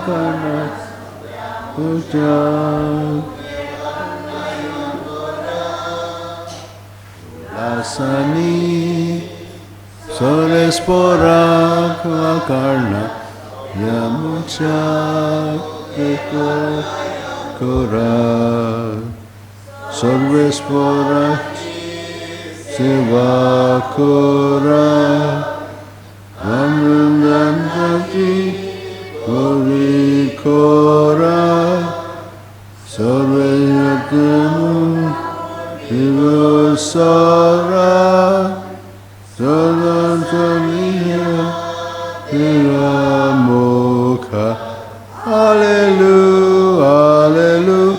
karna puja Lasani Sores porak karna yamucha eko kora Sores porak seva kora Amrundandaji Kori kora Sarvayatamu Vivasara Sarvantamiya Viramukha. Hallelujah, hallelujah,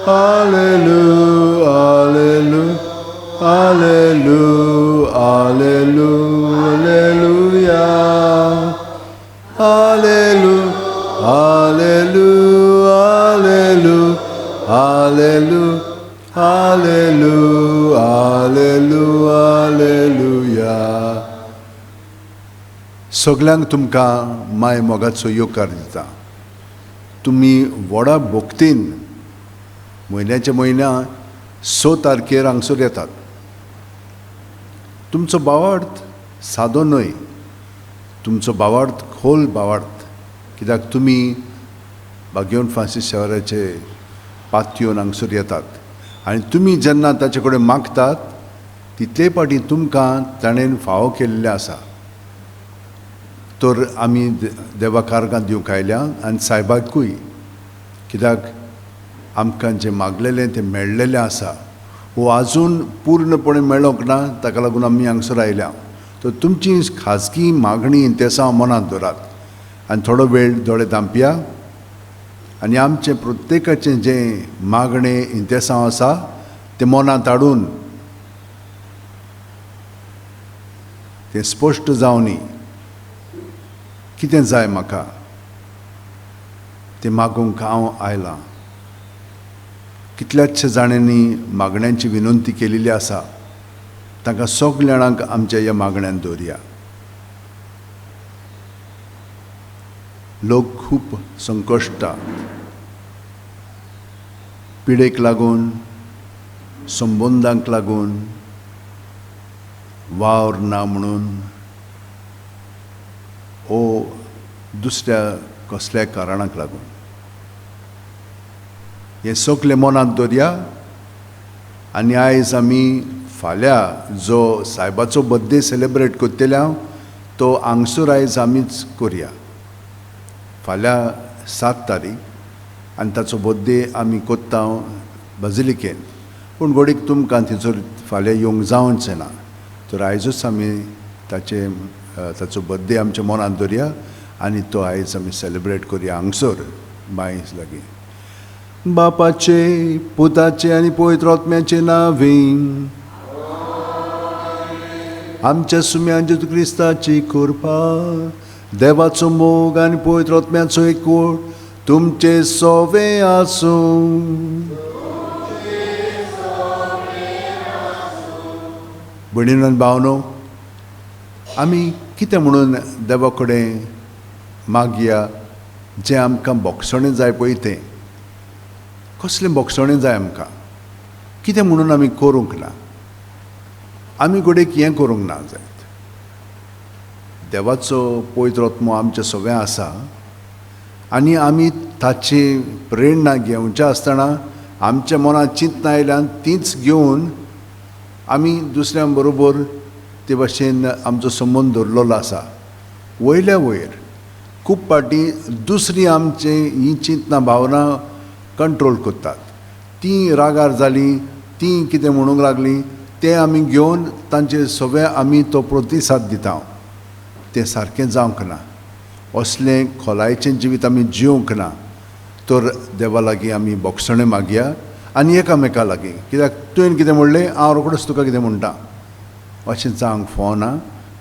hallelujah, hallelujah, hallelujah, hallelujah, hallelujah, hallelujah, hallelujah, hallelujah, hallelujah, hallelujah. सगल्यांक तुमकां माय मोगाचो येवकार दिता. तुमी व्हडा भक्तीन म्हयन्याच्या म्हयन्या 6 तारखेर हांगसर येतात. तुमचो भावार्थ सादो न्हय, तुमचो भावार्थ खोल भावार्थ, कित्याक तुमी बागेवन फ्रांसीस शेवराचे पातयेवन हांगसर येतात आनी तुमी जेन्ना ताचे कडेन मागतात तितले फावटी तुमकां ताणें फावो केल्लें आसा. तर आमी देवा कारगां दिवंक आयल्या आनी सायबाकूय, कित्याक आमकां जें मागलेलें तें मेळ्ळेलें आसा. हो आजून पूर्णपणे मेळोंक ना, ताका लागून आमी हांगसर आयल्या. तर तुमची खाजगी मागणी इंतेसांव मनांत दवरात आनी थोडो वेळ दोळे धांपया आनी आमचें प्रत्येकाचें जें मागणें इंतेसांव आसा तें मनांत हाडून तें स्पश्ट जावनी कितें जाय म्हाका तें मागूंक हांव आयलां. कितल्याचशे जाणांनी मागण्यांची विनंती केलेली आसा, तांकां सगल्या जाणांक आमच्या ह्या मागण्यान दवरया. लोक खूब संकश्टात, पिडेक लागून, संबंदांक लागून, वावर ना म्हणून ओ दुसऱ्या कसल्या कारणाक लागून. हें सगलें मनांत दवरया आनी आयज आमी फाल्यां जो सायबाचो बर्थडे सेलेब्रेट करतले हांव तो हांगसर आयज आमीच करया. फाल्यां 7 तारीख आनी ताचो बर्थडे आमी करता बाजिलिकेन, पूण घडीक तुमकां थंयसर फाल्यां येवंक जावचें ना, तर आयजूच आमी ताचे ताचो बर्थडे आमच्या मनांत दवरया आनी तो आयज आमी सेलेब्रेट करया हांगसर मायज लागीं. बापाचे, पुताचे आनी पवित्र आत्म्याचे नांवें आमच्या सुम्या जेजू क्रिस्ताची कृपा, देवाचो मोग आनी पवित्र आत्म्याचो एकवट तुमचे सोवे आसूं. भयणीनो आनी भावनो, आमी कितें म्हणून देवा कडेन मागया जें आमकां बोगसणें जाय पळय तें कसलें बोगसणें जाय आमकां, कितें म्हणून आमी करूंक ना, आमी घडयेक हें करूंक ना जायत. देवाचो पवित्र आत्मो आमच्या सगळें आसा आनी आमी ताची प्रेरणा घेवच्या आसतना आमच्या मनांत चिंतना आयल्यान तीच घेवन आमी दुसऱ्यां बरोबर ते भाशेन आमचो संबंद दवरलेलो आसा. वयल्या वयर खूब फावटी दुसरी आमची ही चिंतना भावना कंट्रोल करतात, तीं रागार जालीं, तीं कितें म्हणूंक लागलीं तें आमी घेवन तांचे सगळें आमी तो प्रतिसाद दिता. तें सारकें जावंक ना, असलें खोलायेचें जिवीत आमी जिवंक ना. तर देवा लागीं आमी बोगसणें मागया आनी एकामेका लागीं, कित्याक तुवें कितें म्हणलें हांव रोखडोच तुका कितें म्हणटा अशें जावंक फावना.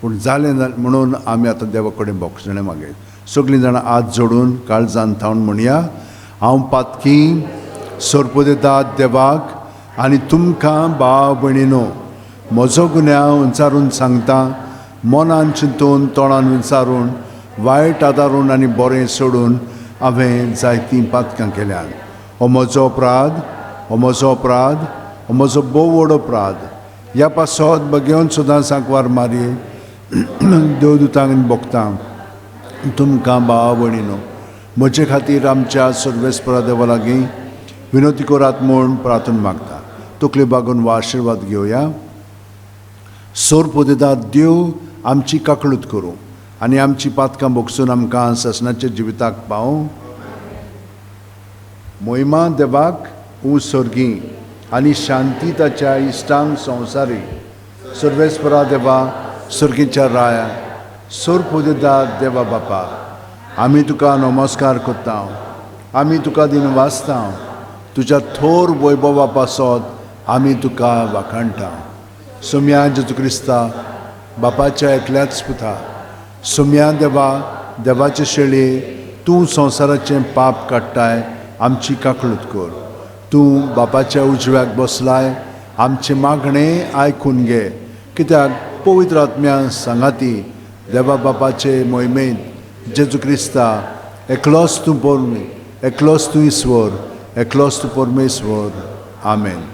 पूण जालें म्हणून आमी आतां देवा कडेन बोगसणें मागया. सगळीं जाणां हात जोडून काळजान थावन म्हणया, हांव पातकी सोरपोदेतात देवाक आनी तुमकां भाव भयणीनो म्हजो गुन्यांव विचारून सांगता, मनान चिंतून तोंडान विचारून वायट आदारून आनी बरें सोडून हांवें जायतीं पातकां केल्यान. हो म्हजो अपराध, हो म्हजो अपराध, हो म्हजो भोव व्हड अपराध. ह्या पासत बगेवन सदां सांकवार मारये देवदूतांक भोगतां तुमकां भावा भयणीनो म्हजे खातीर आमच्या सर्वेस्परा देवा लागीं विनोती करात म्हूण प्रार्थना मागता. तकली बागून वा आशिर्वाद घेवया. सोरपोदेदा देव आमची काकळूत करूं आनी आमची पातकां भोगसून आमकां सासणाच्या जिविताक पावूं. मोहिमा देवाक ऊं सर्गी आनी शांती ताच्या इश्टांक संवसारी. सर्वेस्परा देवा सर्गीच्या राया सोरपोदेदा देवा बापा, आमी तुका नमस्कार करता, आमी तुका दिन वाचता, तुज्या थोर वैभवा पासत आमी तुका वाखाणटा. सोम्या जेजू क्रिस्ता बापाच्या एकल्याच पुता, सोम्या देवा देवाचे शेळये तूं संवसाराचें पाप काडटाय, आमची काकळूत कर. तूं बापाच्या उजव्याक बसलाय, आमचें मागणें आयकून घे, कित्याक पवित्र आत्म्या सांगाती देवा बापाचे मोहिमेंत जेजू क्रिस्ता एकलोच तूं परमे, एकलोच तूं ईश्वर, एकलोच तूं परमेश्वर. आमेन.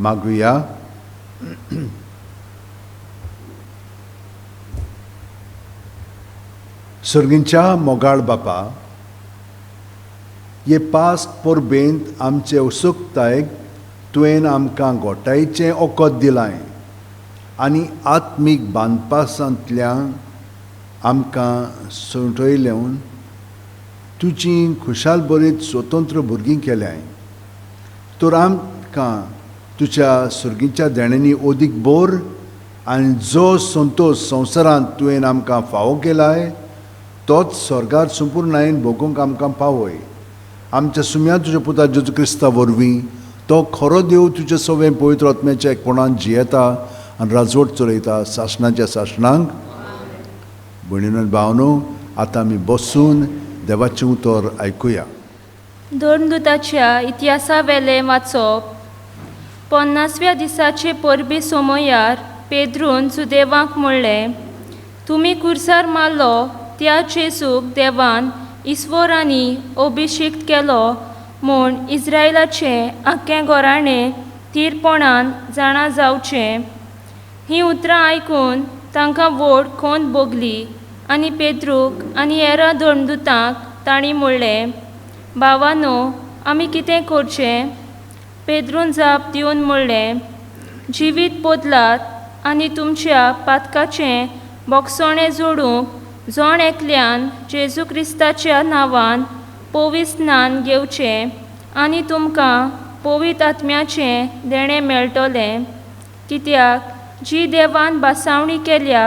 मागुया. सर्गींच्या मोगाळ बापा, हे पास परबेंत आमचे उत्सुकतायेक तुवें आमकां गोठायेचें ओकद दिलां आनी आत्मीक बांदपासांतल्यान आमकां सोंटयल्यान तुजी खुशाल बरीत स्वतंत्र भुरगीं केल्याय. तर आमकां तुज्या सर्गीच्या देण्यांनी अदीक बोर आनी जो संतोश संवसारांत तुवें आमकां फावो केलाय तोच स्वर्गार संपूर्णायेन भोगूंक आमकां पावय. आमच्या सुम्या तुज्या पुता जेजू क्रिस्ता वरवीं तो खरो देव तुज्या सवें पवित्र आत्म्याच्या एकपणान जियेता आनी राजवट चलयता सासणाच्या सासणांक. भयणीनो भावनो, आतां आमी बसून देवाचें उतर आयकुया. धर्मदूताच्या इतिहासावेलें वाचप. 50व्या दिसाचे परबे सोमयार पेद्रून जुदेवांक म्हणलें, तुमी कुर्सार मारलो त्या जेजूक देवान ईश्वरांनी अभिषेक केलो म्हूण इस्रायलाचें आख्खें घराणें थीरपणान जाणा जावचें. हीं उतरां आयकून तांकां व्हड खंत भोगली आनी पेद्रूक आनी हेर धर्मदूतांक तांणी म्हणलें, भावानो, आमी कितें करचें? पेद्रून जाप दिवन म्हणलें, जिवीत बदलात आनी तुमच्या पातकाचें बोगसणें जोडूंक जण एकल्यान जेजू क्रिस्ताच्या नांवान पवित्र स्नान घेवचें आनी तुमकां पवित्र आत्म्याचें देणें मेळटलें. कित्याक जी देवान भासावणी केल्या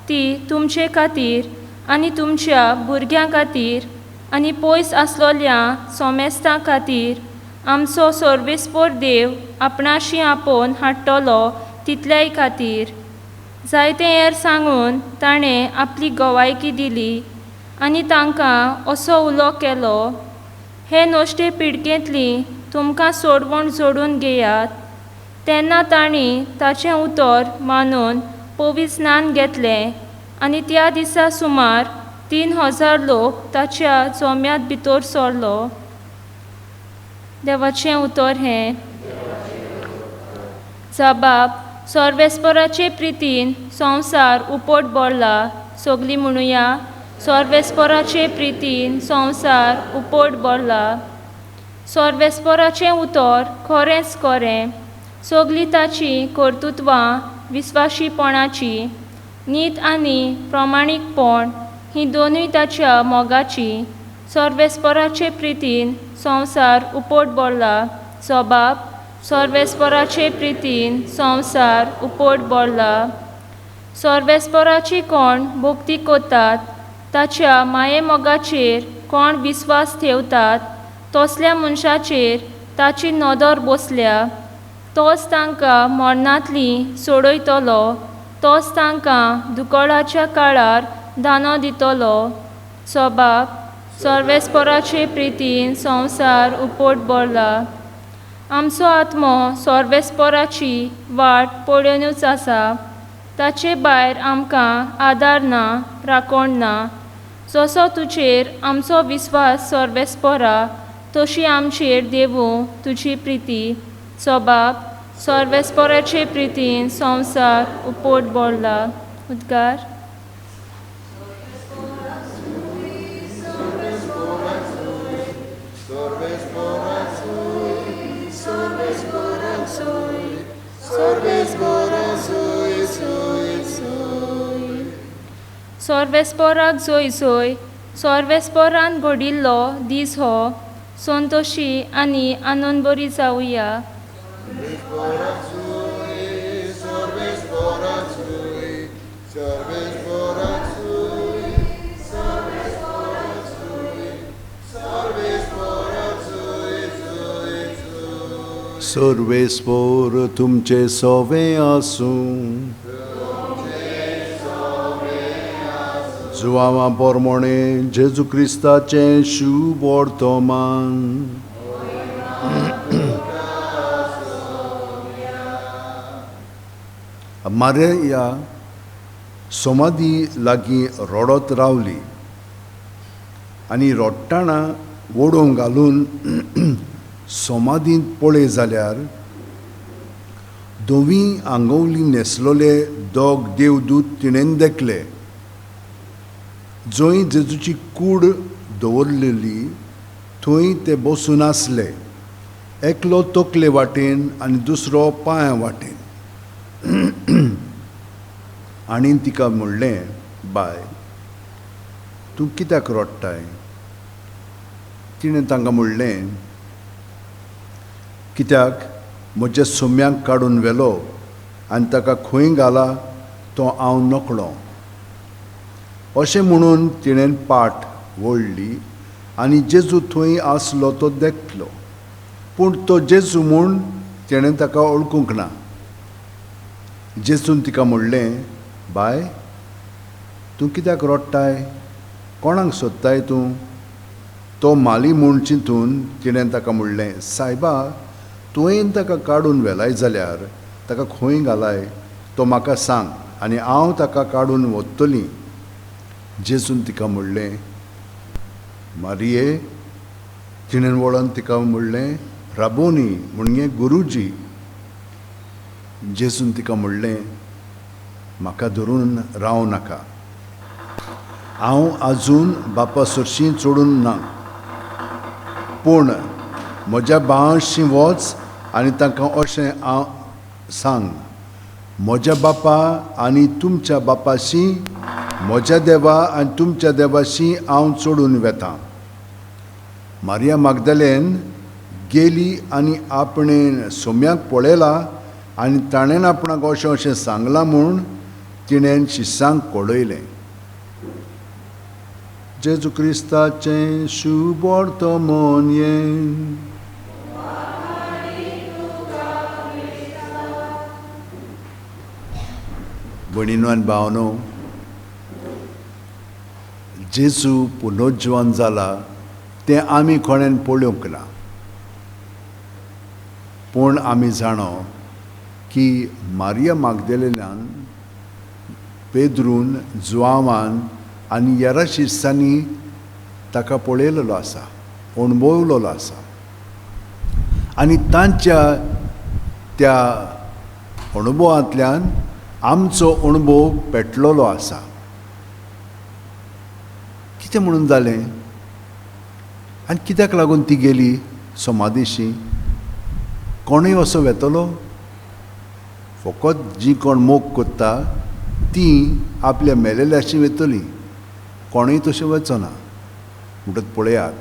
ती तुमचे खातीर आनी तुमच्या भुरग्यां खातीर आनी पयस आसलोल्या सोमेस्तां खातीर आमचो सर्वेस्पोर देव आपणाशी आपोवन हाडटलो तितल्याय खातीर. जायते हेर सांगून ताणें आपली गवायकी दिली आनी तांकां असो उलो केलो, हे नश्टे पिडकेंतली तुमकां सोडवण जोडून घेयात. तेन्ना तांणी ताचें उतर मानून पवित्र स्नान घेतलें आनी त्या दिसा सुमार 3000 लोक ताच्या जम्यांत भितर सरलो. देवाचें उतर हें. जबाब सर्वेस्पराचे प्रितीन संवसार उपट भरला. सगलीं म्हणुया, सर्वेस्पराचे प्रितीन संवसार उपट भरला. सर्वेस्पराचें उतर खरेंच खरें, सगलीं ताचीं कर्तुत्वां विस्वाशीपणाचीं, नीत आनी प्रमाणीकपण हीं दोनूय ताच्या मोगाचीं. सर्वेस्पराचे प्रितीन संवसार उपट भरला. जबाब सर्वेस्पराचे प्रितीन संवसार उपट भरला. सर्वेस्पराची कोण भक्ती करतात, ताच्या मायेमोगाचेर कोण विस्वास ठेवतात, तसल्या मनशाचेर ताची नदर बसल्या. तोच तांकां मरणांतली सोडयतलो, तोच तांकां दुकळाच्या काळार दानो दितलो. जबाब सर्वेस्पराचे प्रितीन संवसार उपट भरला. आमचो आत्मो सर्वेस्पराची वाट पळोवनूच आसा, ताचे भायर आमकां आदार ना, राखण ना. जसो तुजेर आमचो विस्वास सर्वेस्पोरा तशी आमचेर देवूं तुजी प्रिती सोबाब सर्वेस्पोराचे प्रितीन संवसार उपोट भरला उद्गार. सर्वेस्पोराक जोय जोय सर्वेस्पोरान घडिल्लो दीस हो संतोशी आनी आनंदबरी जावया. सर्वेस्पोर तुमचे सोवे आसूं. जुवावा पोरमोणे जेजू क्रिस्ताचें शुभ वर्तमान. मारिया समाधी लागीं रडत रावली आनी रडटाना ओडोवंक घालून समाधींत पळय जाल्यार धवी आंगवली न्हेसलोले दोग देवदूत तिणेन देखले, जंय जेजूची कूड दवरलेली थंय ते बसून आसले, एकलो तकले वाटेन आनी दुसरो पांयां वाटेन. आनी तिका म्हणलें, बाय तूं कित्याक रडटाय? तिणें तांकां म्हणलें, कित्याक म्हज्या सोम्याक काडून व्हेलो आनी ताका खंय घाला तो हांव नकळो. अशें म्हणून तिणें पाट वळ्ळी आनी जेजू थंय आसलो तो देखलो, पूण तो जेजू म्हूण तिणें ताका वळखूंक ना. जेजून तिका म्हणलें, बाय तूं कित्याक रडटाय? कोणाक सोदताय तूं? तो माली म्हूण चिंतून तिणें ताका म्हणलें, सायबा तुवें ताका काडून व्हेलाय जाल्यार ताका खंय घालाय तो म्हाका सांग आनी हांव ताका काडून व्हरतली. जेजून तिका म्हणलें, मारिये. तिणें वळोन तिका म्हणलें, राबोनी म्हणजे गुरुजी. जेजून तिका म्हणलें, म्हाका धरून रावं नाका, हांव आजून बापा सरशीं चडून ना, पूण म्हज्या भावांशी वच आनी तांकां अशें हांव सांग, म्हज्या बापा आनी तुमच्या बापाशी, म्हज्या देवा आनी तुमच्या देवाशी हांव चडून वेतां. मारिया मागदलेन गेली आनी आपणें सोम्याक पळयला आनी ताणें आपणाक अशें अशें सांगलां म्हूण तिणें शिसांक कळयलें. जेजू क्रिस्ताचें शुभ वर्तमान हें. भयणीनो आनी भावनो, जेजू पुनर्जिवन जाला तें आमी कोणेन पळोवंक ना, पूण आमी जाणो की मारिया मागदेलेल्यान पेद्रून जुआवान आनी हेर शिर्सांनी ताका पळयलेलो आसा, अणभवलेलो आसा आनी तांच्या त्या अणभवांतल्यान आमचो अणभव पेटलेलो आसा. कितें म्हणून जालें आनी कित्याक लागून ती गेली समाधीशी? कोणूय असो वेतलो? फकत जी कोण मोग करता ती आपल्या मेलेल्याशी वेतली, कोणूय तशें वचना. म्हणटच पळयात,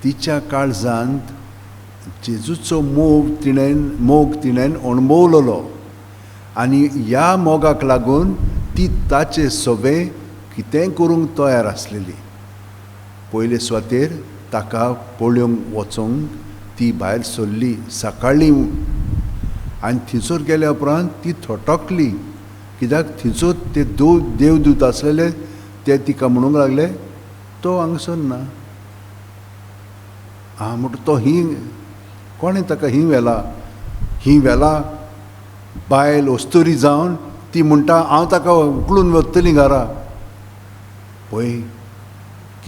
तिच्या काळजांत जेजूचो मोग तिणें अणभवलेलो आनी ह्या मोगाक लागून ती ताचे सवे कितेंय करूंक तयार आसलेली. पयले सुवातेर ताका पळोवंक वचूंक ती भायर सरली सकाळीं आनी थंयसर गेल्या उपरांत ती थटकली, कित्याक थंयसर ते देवदूत आसलेले ते तिका म्हणूंक लागले, तो हांगासर ना. आं म्हणटा तो ही कोणें ताका ही व्हेला, ही व्हेला बायल अस्तुरी जावन ती म्हणटा हांव ताका उखलून व्हरतली घरा. पळय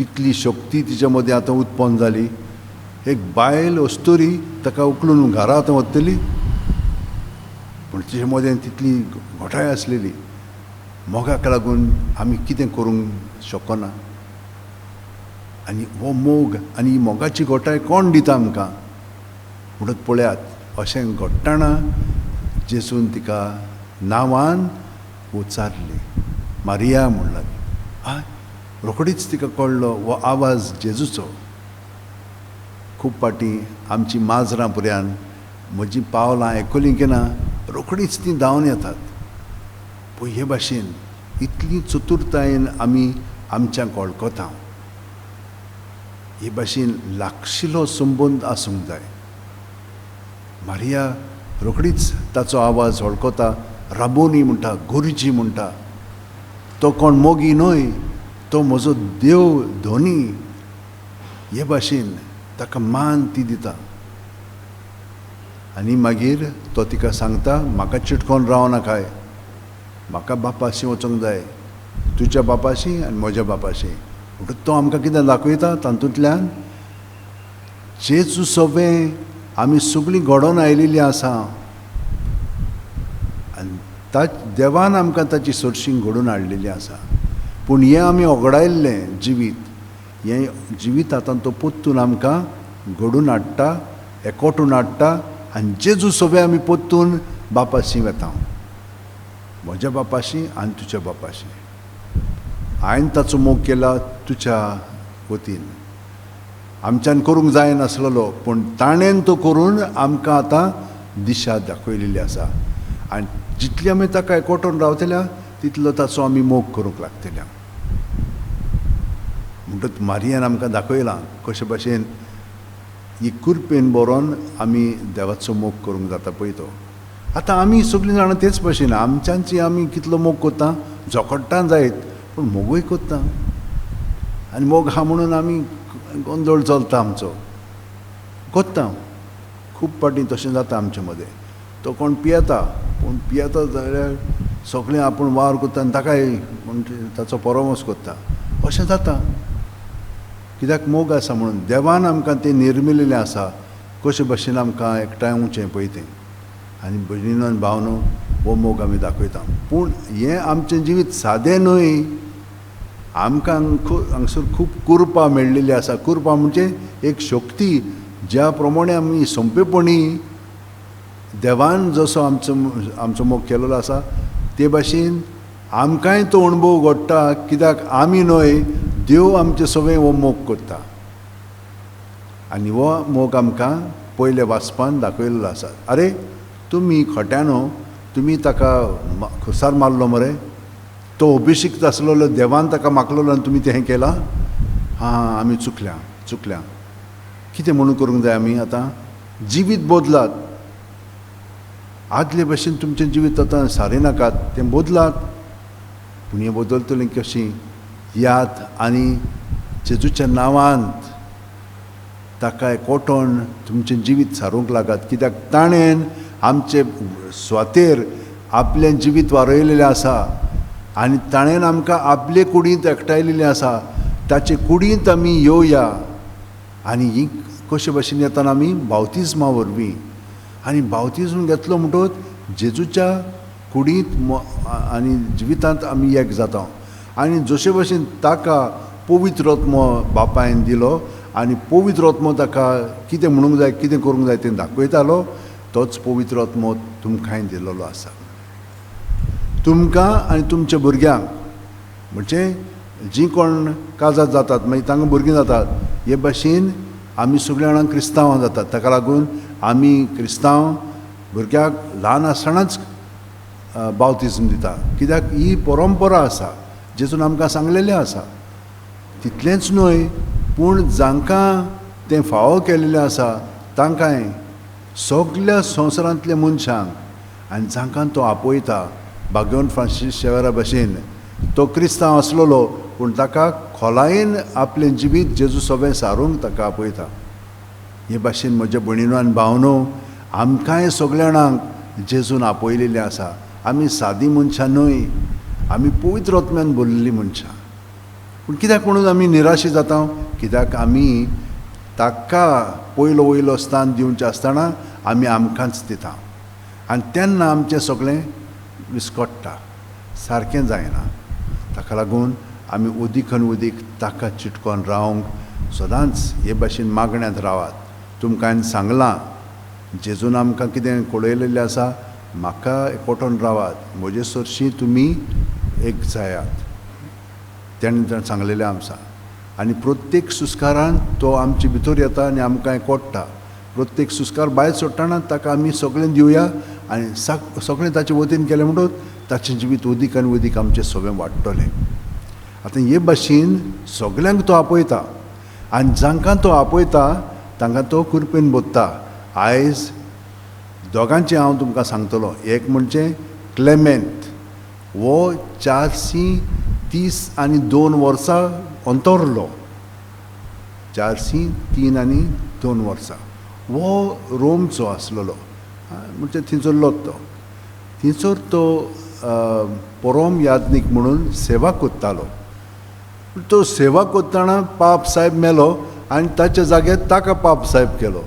कितली शक्ती तिच्या मदीं आतां उत्पन्न जाली. एक बायल अस्तुरी ताका उखलून घरा आतां वतली, पूण तिचे मदें तितली घोटाय आसलेली. मोगाक लागून आमी कितें करूंक शकना. आनी हो मोग आनी ही मोगाची घोटाय कोण दिता आमकां म्हणत पळयात. अशें घडटना जेजून तिका नांवान उच्चारली, मारिया म्हूण लागली. हय, रोखडीच तिका कळ्ळो हो आवाज जेजूचो. खूब फावटी आमची माजरां पुऱ्यान म्हजीं पावलां आयकलीं की ना रोखडीच तीं धांवन येतात. पळय हे भाशेन इतली चतुरतायेन आमी आमच्यांक वळखता. हे भाशेन लागशिलो संबंद आसूंक जाय. मारिया रोखडीच ताचो आवाज वळखता. राबोनी म्हणटा, गुरुजी म्हणटा. तो कोण मोगी न्हय, तो म्हजो देव धनी. हे भाशेन ताका मान ती दिता. आनी मागीर तो तिका सांगता, म्हाका चिटकोन राव नाकाय, म्हाका बापाशी वचूंक जाय, तुज्या बापाशी आनी म्हज्या बापाशी. म्हणटकच तो आमकां कितें दाखयता तातूंतल्यान, जेजू सगळें आमी सगळीं घडोवन आयिल्लीं आसा आनी देवान आमकां ताची सरशी घडोवन हाडलेली आसा. पूण हें आमी ओगडायल्लें जिवीत, हें जिवीत आतां तो पोत्तून आमकां घडून हाडटा, एकवटून हाडटा आनी जेजू सगळें आमी पोत्तून बापाशी वेता, म्हज्या बापाशी आनी तुज्या बापाशी. हांवें ताचो मोग केला तुज्या वतीन, आमच्यान करूंक जायनासलेलो, पूण ताणें तो करून आमकां आतां दिशा दाखयलेली आसा. आनी जितली आमी ताका एकवटून रावतल्या तितलो ताचो आमी मोग करूंक लागतल्या. म्हणटकच मारियान आमकां दाखयलां कशे भाशेन ही कुरपेन बरोवन आमी देवाचो मोग करूंक जाता पळय तो. आतां आमी सगळीं जाणां तेच भाशेन आमच्यांची आमी कितलो मोग करता, झगडटा जायत पूण मोगूय करता. आनी मोग आहा म्हणून आमी गोंदळ चलता आमचो, करता. खूब फावटी तशें जाता आमचे मदें. तो कोण पियेता, पूण पियेता जाल्यार सगळें आपूण वावर करता आनी ताकाय ताचो परामर्श करता, अशें जाता. कित्याक मोग आसा म्हणून देवान आमकां तें निर्मिलेलें आसा, कशे भाशेन आमकां एकठांय येवचें पळय तें. आनी भयणीनो आनी भावनो हो मोग आमी दाखयता. पूण हें आमचें जिवीत सादें न्हय. आमकां हांगसर खूब कुरपा मेळ्ळेली आसा. कुरपा म्हणजे एक शक्ती, ज्या प्रमाणे आमी सोंपेपणी देवान जसो आमचो आमचो मोग केलेलो आसा ते भाशेन आमकांय तो अणभव घडटा. कित्याक आमी न्हय, देव आमचे सगळें हो मोग करता. आनी हो मोग आमकां पयल्या वाचपान दाखयल्लो आसा. आरे तुमी खोट्यानो, तुमी ताका खुरसार मारलो मरे, तो अभिषिक्त आसलेलो, देवान ताका मागलेलो आनी तुमी तें केलां. हां, आमी चुकल्या चुकल्या. कितें म्हणून करूंक जाय आमी आतां? जिवीत बदलात. आदले भशेन तुमचें जिवीत आतां सारी नाकात, तें बदलात. पूण हें बदलतलें कशीं? याद आनी जेजूच्या नांवांत ताका एकवटोन तुमचें जिवीत सारूंक लागात. कित्याक ताणें आमचे स्वातेर आपलें जिवीत वारयलेलें आसा आनी ताणें आमकां आपले कुडींत एकठांयलेलें आसा. ताचे कुडींत आमी येवया. आनी ही कशे भाशेन येतना आमी बावतिज्मा वरवीं. आनी बावतिज्म घेतलो म्हणटकच जेजूच्या कुडींत आनी जिवितांत आमी एक जाता. आनी जशे भाशेन ताका पवित्र आत्मो बापायन दिलो आनी पवित्र आत्मो ताका कितें म्हणूंक जाय, कितें करूंक जाय तें दाखयतालो, तोच पवित्र आत्मो तुमकांय दिलेलो आसा. तुमकां आनी तुमच्या भुरग्यांक, म्हणजे जीं कोण काजार जातात मागीर तांकां भुरगीं जातात, हे भाशेन आमी सगळीं जाणां क्रिस्तांवां जातात. ताका लागून आमी क्रिस्तांव भुरग्याक ल्हान आसतनाच बावतिज्म दिता. कित्याक ही परंपरा आसा, जेजून आमकां सांगलेलें आसा. तितलेंच न्हय, पूण जांकां तें फावो केलेलें आसा तांकांय, सगल्या संवसारांतल्या मनशांक आनी जांकां तो आपयता, भाग्यवंत फ्रांसीस शेवरा भशेन तो क्रिस्तांव आसलेलो पूण ताका खोलायेन आपलें जिवीत जेजू सगळें सारूंक ताका आपयता. हे भाशेन म्हज्या भयणीनो आनी भावनो, आमकांय सगल्या जाणांक जेजून आपयलेलें आसा. आमी सादी मनशां न्हय, आमी पवित्र आत्म्यान भरलेलीं मनशां. पूण कित्याक म्हणून आमी निराशी जाता? कित्याक आमी ताका पयलो वयलो स्थान दिवचें आसतना आमी आमकांच दिता आनी तेन्ना आमचें सगळें विस्कट्टा, सारकें जायना. ताका लागून आमी उदीक आनी उदीक ताका चिटकोन रावंक सदांच हे भाशेन मागण्यांत रावात. तुमकां हांवें सांगलां, जेजून आमकां कितें कळयलेलें आसा, म्हाका एकवटोन रावात, म्हजे सरशीं तुमी एक जायात, तेणें सांगलेलें आमकां. आनी प्रत्येक सुस्कारान तो आमचे भितर येता आनी आमकां एकवट्टा. प्रत्येक सुस्कार भायर सोडटना ताका आमी सगळें दिवया आनी सगळें ताचे वतीन केलें म्हणटकच ताचें जिवीत उदीक आनी उदीक आमचें सगळें वाडटलें. आतां हे भाशेन सगल्यांक तो आपयता आनी जांकां तो आपयता तांकां तो कृपेन बोत्ता. आयज दोगांचें हांव तुमकां सांगतलो. एक म्हणजे क्लेमेंत, हो 432 वर्सां अंतरलो, 403 आनी 2 वर्सां. हो रोमचो आसलेलो, म्हणजे थंयसरलो तो, थंयसर तो परोम याज्ञीक म्हणून सेवा करतालो. तो सेवा करतना पाप साहेब मेलो आनी ताच्या जाग्यार ताका पाप साहेब केलो.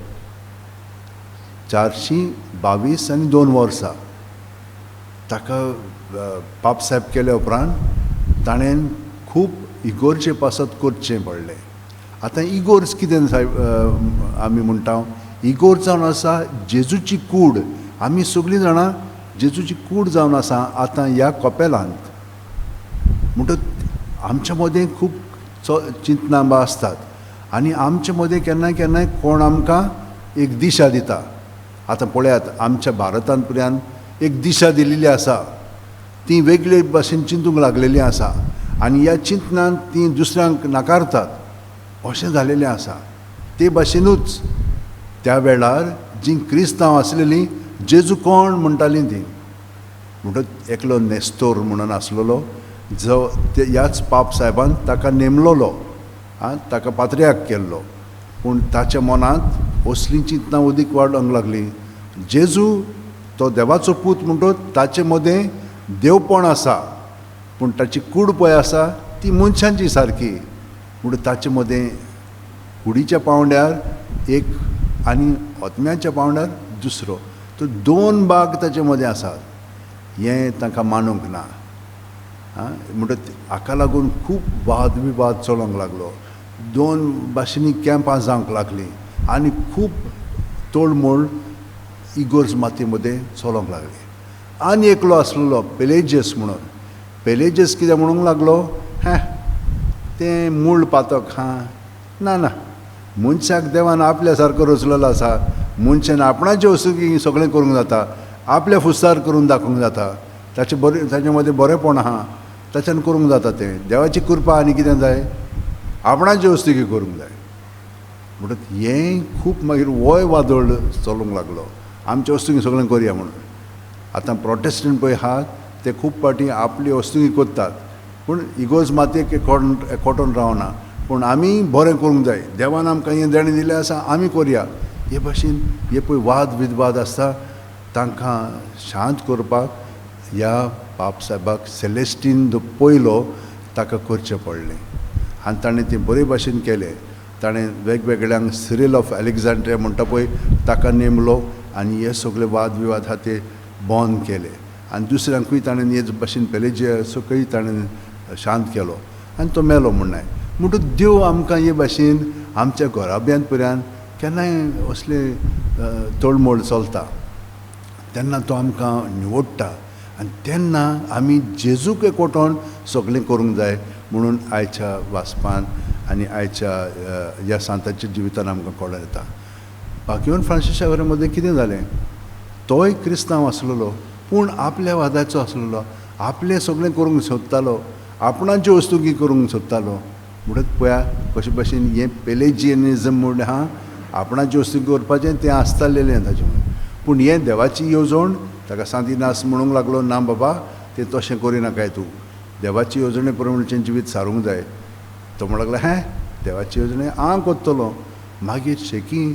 422 आनी 2 वर्सां ताका पाप साहेब केल्या उपरांत ताणें खूब इगोर्चे पासत करचें पडलें. आतां इगोर्ज कितें सायब आमी म्हणटा, इगोर्ज जावन आसा जेजूची कूड. आमी सगळीं जाणां जेजूची कूड जावन आसा आतां ह्या कपेलांत. म्हणटकच आमच्या मदें खूब चिंतनां आसतात आनी आमचे मदें केन्ना केन्नाय कोण आमकां एक दिशा दिता. आतां पळयात, आमच्या भारतांत पर्यान एक दिशा दिलेली आसा, ती वेगळे भाशेन चिंतूंक लागलेली आसा आनी ह्या चिंतनान ती दुसऱ्यांक नाकारतात, अशें जालेलें आसा. ते भाशेनूच त्या वेळार जीं क्रिस्तांव आसलेलीं जेजू कोण म्हणटालीं तीं. म्हणटकच एकलो नेस्तोर म्हणून आसलेलो, जो ते ह्याच पाप साहेबान ताका नेमलोलो, आं, ताका पात्र्याक केल्लो. पूण ताच्या मनांत असलीं चिंतनां उदीक वाडोवंक लागलीं. जेजू तो देवाचो पूत म्हणटकच ताचे मदें देवपण आसा, पूण ताची कूड पळय आसा ती मनशांची सारकी. म्हणून ताचे मदें कुडीच्या पांवड्यार एक आनी आत्म्याच्या पांवड्यार दुसरो, तर दोन भाग ताचे मदें आसात. हें तांकां मानूंक ना. आं, म्हणटकच हाका लागून खूब वाद विवाद चलोवंक लागलो. दोन भाशेनी कॅम्पां जावंक लागलीं आनी खूब तोडमोड इगोर्ज माती मदें चलोवंक लागली. आनी एकलो आसलेलो पेलेजियस म्हणून. पेलेजियस कितें म्हणूंक लागलो, हें तें मूळ पातक हां, ना ना, मनशाक देवान आपल्या सारको रचलेलो आसा, मनशान आपणाचे वस्तू सगळें करूंक जाता, आपल्या फुस्तार करून दाखोवंक जाता, ताचे बरें ताचे मदें बरेंपण आहा, ताच्यान करूंक जाता तें, देवाची कृपा आनी कितें जाय, आपणाचे वस्तू करूंक जाय. म्हणटकच हें खूब मागीर होय वादळ चलूंक लागलो, आमचे वस्तू सगळें करया म्हणून. आतां प्रोटेस्टंट पळय आहात ते खूब फावटी आपली वस्तू करतात, पूण इगोर्ज मातयेक एकवटून रावना, पूण आमी बरें करूंक जाय, देवान आमकां हें देणें दिलें आसा आमी करया. हे भाशेन हे पळय वाद विवाद आसता, तांकां शांत करपाक ह्या पाप साहेबाक सेलेस्टीन जो पयलो ताका करचें पडलें आनी ताणें तें बरे भाशेन केलें. ताणें वेगवेगळ्यांक सिरील ऑफ अलेक्झांड्रिया म्हणटा पळय ताका नेमलो आनी हे सगळे वाद विवाद आहा ते बंद केले आनी दुसऱ्यांकूय ताणें हेच भाशेन पेलेजियसाकूय ताणें शांत केलो आनी तो मेलो म्हणनाय. म्हणटकच देव आमकां हे भाशेन आमच्या घराब्यांत पर्यंत केन्नाय असले तोडमोड चलता तेन्ना तो आमकां निवडटा आनी तेन्ना आमी जेजूक एकवटोन सगळें करूंक जाय म्हणून आयच्या वाचपान आनी आयच्या ह्या सांताच्या जिवितान आमकां कळोन येता. बाकीवन फ्रांसीस शावेरा मदें कितें जालें, तोय क्रिस्तांव आसलेलो पूण आपल्या वादाचो आसलेलो, आपलें सगळें करूंक सोदतालो, आपणाच्यो वस्तुकी करूंक सोदतालो. म्हणटकच पळया कशे भाशेन हें पेलेजियनिजम म्हूण आहा, आपणाच्यो वस्तू करपाचें तें आसतालेलें ताचें म्हणून. पूण हें देवाची येवजण ताका सांतिनास म्हणूंक लागलो, ना बाबा तें तशें करिनाकाय तूं, देवाची येवजणे प्रमाणें जिवीत सारूंक जाय. तो म्हणूंक लागलो, हें देवाची येवजणे हांव करतलो. मागीर शेकी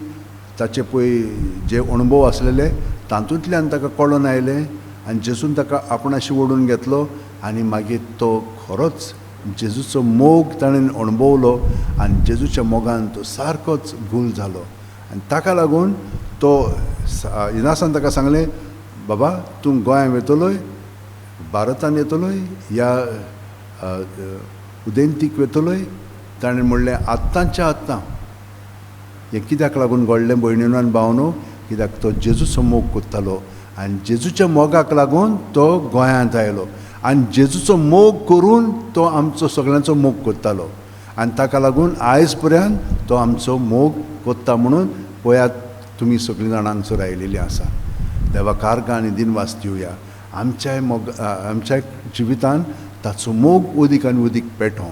ताचे पळय जे अणभव आसलेले तातूंतल्यान ताका कळोन आयलें आनी जेजून ताका आपणाशी ओडून घेतलो आनी मागीर तो खरोच जेजूचो मोग ताणें अणभवलो आनी जेजूच्या मोगान तो सारकोच गूल जालो. आनी ताका लागून तो इनासान ताका सांगलें, बाबा तूं गोंयांत वेतलोय, भारतान येतलोय या उदेंतीक वेतलोय? ताणें म्हणलें आत्तांच्या आत्तां. हें कित्याक लागून घडलें भयणीनो आनी भावनो? कित्याक तो जेजूचो मोग करतालो आनी जेजूच्या मोगाक लागून तो गोंयांत आयलो आनी जेजूचो मोग करून तो आमचो सगळ्यांचो मोग करतालो आनी ताका लागून आयज पर्यंत तो आमचो मोग करता. म्हणून पळयात तुमी सगळीं जाणां हांगसर आयिल्लीं आसा. देवा कारगां आनी दिनवास दिवया. आमच्याय मोग आमच्या जिवितान ताचो मोग उदीक आनी उदीक पेटो.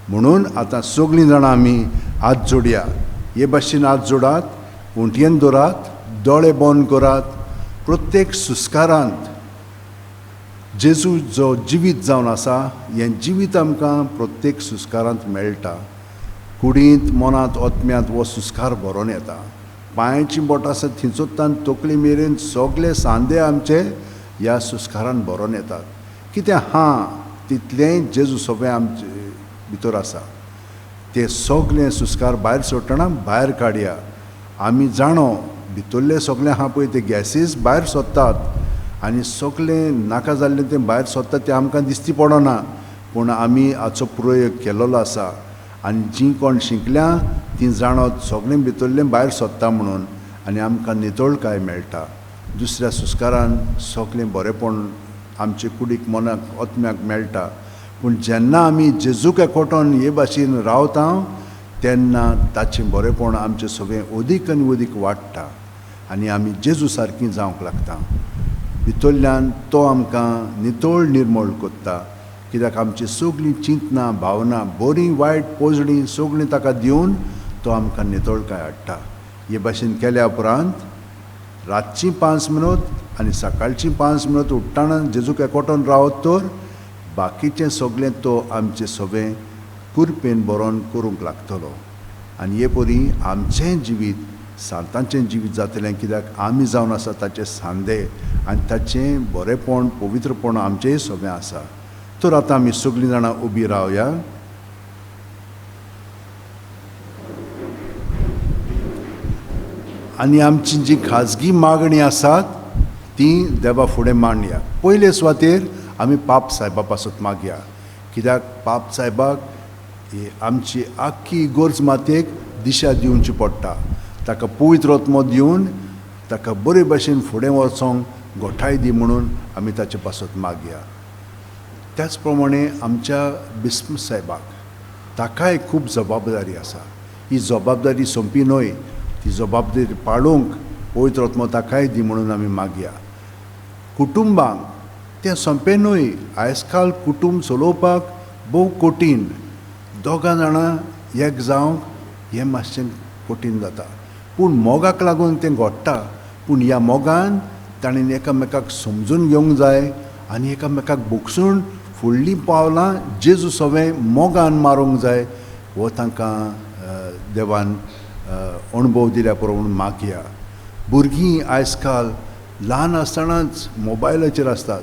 म्हणून आतां सगळीं जाणां आमी हात जोडया. हे भाशेन हात जोडात, उंटयेन दवरात, दोळे बंद करात. प्रत्येक सुस्कारांत जेजू जो जिवीत जावन आसा हें जिवीत आमकां प्रत्येक सुस्कारांत मेळटा. कुडींत, मनांत, आत्म्यांत हो सुस्कार भरोन येता. पांयाची बोटां आसा थिंचोत्तान तकली मेरेन सगळे सांदे आमचे ह्या सुस्कारान भरोन येतात. कितें हां तितलेंय जेजू सगळें आमचे भितर आसा. ते सगळे सुस्कार भायर सोडटना भायर काडया. आमी जाणो भितरले सगळे आहा पळय ते गॅसीस भायर सोदतात आनी सगळें नाका जाल्लें तें भायर सोदतात, तें आमकां दिसती पडना. पूण आमी हाचो प्रयोग केल्लो आसा आनी जीं कोण शिकल्या तीं जाणत सगळें भितरलें भायर सोदता म्हणून आनी आमकां नितळकाय मेळटा. दुसऱ्या सुस्कारान सगळें बरेंपण आमचे कुडीक, मनाक, आत्म्याक मेळटा. पूण जेन्ना आमी जेजूक एकवटोन हे भाशेन रावता तेन्ना ताचें बरेंपण आमचें सगळें अदीक आनी अदीक वाडटा आनी आमी जेजू सारकी जावंक लागता. भितरल्यान तो आमकां नितळ निर्मळ करता. कित्याक आमची सगळीं चिंतनां, भावनां, बरीं वायट पोजडीं सगळीं ताका दिवन तो आमकां नितळकाय हाडटा. हे भाशेन केल्या उपरांत रातचीं 5 मिनट आनी सकाळचीं 5 मिनट उठ्ठाना जेजूक एकवटोन रावत तर बाकीचें सगळें तो आमचें सगळें कुरपेन बरोवन करूंक लागतलो. आनी हे परी आमचें जिवीत सांतांचें जिवीत जातलें. कित्याक आमी जावन आसा ताचे सांदे आनी ताचें बरेंपण, पवित्रपण आमचेंय सगळें आसा. तर आतां आमी सगळीं जाणां उबी रावया. आनी आमची जी खाजगी मागणी आसात ती देवा फुडें मांडया. पयले सुवातेर आमी पाप सायबा पासत मागया. कित्याक पाप सायबाक आमची आख्खी इगर्ज मातयेक दिशा दिवची पडटा. ताका पवित्र आत्मो दिवन ताका बरे भाशेन फुडें वचोंक गोठाय दी म्हणून आमी ताचे पासत मागया. त्याच प्रमाणे आमच्या बिस्म सायबाक ताकाय खूब जबाबदारी आसा. ही जबाबदारी सोंपी न्हय, ती जबाबदारी पाळूंक पवित्र आत्मो ताकाय दी म्हणून आमी मागया. कुटुंबांक तें सोंपें न्हय. आयज काल कुटुंब चलोवपाक भोव कठीण. दोगां जाणां एक जावंक हें मातशें कठीण जाता. पूण मोगाक लागून तें घडटा. पूण ह्या मोगान ताणें एकामेकाक समजून घेवंक जाय आनी एकामेकाक भोगसून फुडलीं पावलां जेजू सवें मोगान मारूंक जाय. हो तांकां देवान अणभव दिल्या पुरो म्हणून मागया. भुरगीं आयज काल ल्हान आसतनाच मोबायलाचेर आसतात.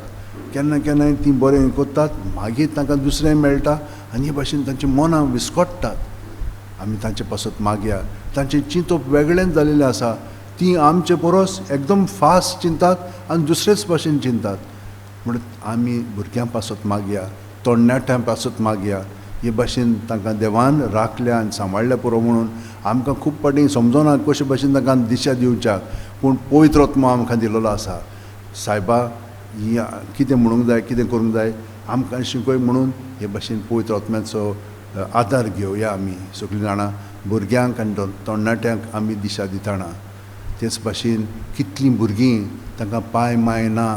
केन्ना केन्नाय तीं बरें करतात, मागीर तांकां दुसरें मेळटा आनी हे भाशेन तांची मनां विस्कटतात. आमी तांचे पासत मागया. तांचें चिंतप वेगळेंच जालेलें आसा. तीं आमचे परस एकदम फास्ट चिंतात आनी दुसरेच भाशेन चिंतात. म्हणून आमी भुरग्यां पासत मागया, तरणाट्यां पासत मागया. हे भाशेन तांकां देवान राखल्या आनी सांबाळ्ळ्या पुरो म्हणून आमकां खूब फावटी समजना कशे भाशेन तांकां दिशा दिवच्याक. पूण पवित्र आत्मो आमकां दिलेलो आसा. सायबा ही कितें म्हणूंक जाय, कितें करूंक जाय आमकां शिकय म्हणून हे भाशेन पवित्र आत्म्याचो आदार घेवया. आमी सगळीं जाणां भुरग्यांक आनी तरणाट्यांक आमी दिशा दितना. तेच भाशेन कितलीं भुरगीं तांकां पांय माय ना,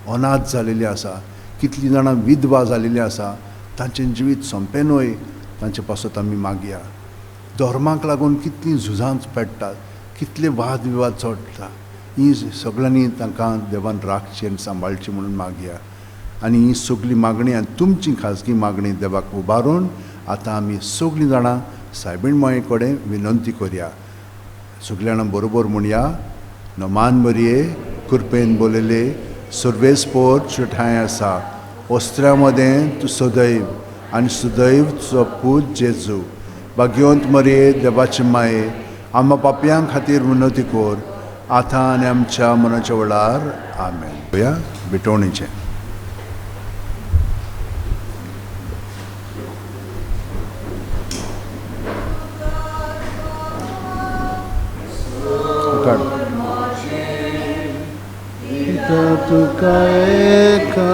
अनाथ जालेलीं आसा, कितलीं जाणां विधवा जालेलीं आसा. तांचें जिवीत सोंपें न्हय. तांचे पासत आमी मागया. धर्माक लागून कितलीं झुजां पेट्टात, कितले वाद विवाद चडटा. ही सगळ्यांनी तांकां देवान राखची आनी सांबाळची म्हणून मागया. आनी ही सगळी मागणी आनी तुमची खाजगी मागणी देवाक उबारून आतां आमी सगळीं जाणां सायबीण माये कडेन विनंती करया. सगळीं जाणां बरोबर म्हणया. नमान मरये कृपेन बोलयले सर्वेस्पोर सुठांय आसा. वस्त्रा मदें तूं सदैव आनी सुदैव तुजो पूत जेजू भाग्यवंत मरये देवाचे माये आमा पापयां खातीर विनवती कर आतां आनी आमच्या मनाच्या वेळार. आमेन. पळया भेटवणीचें. काड. तुका एका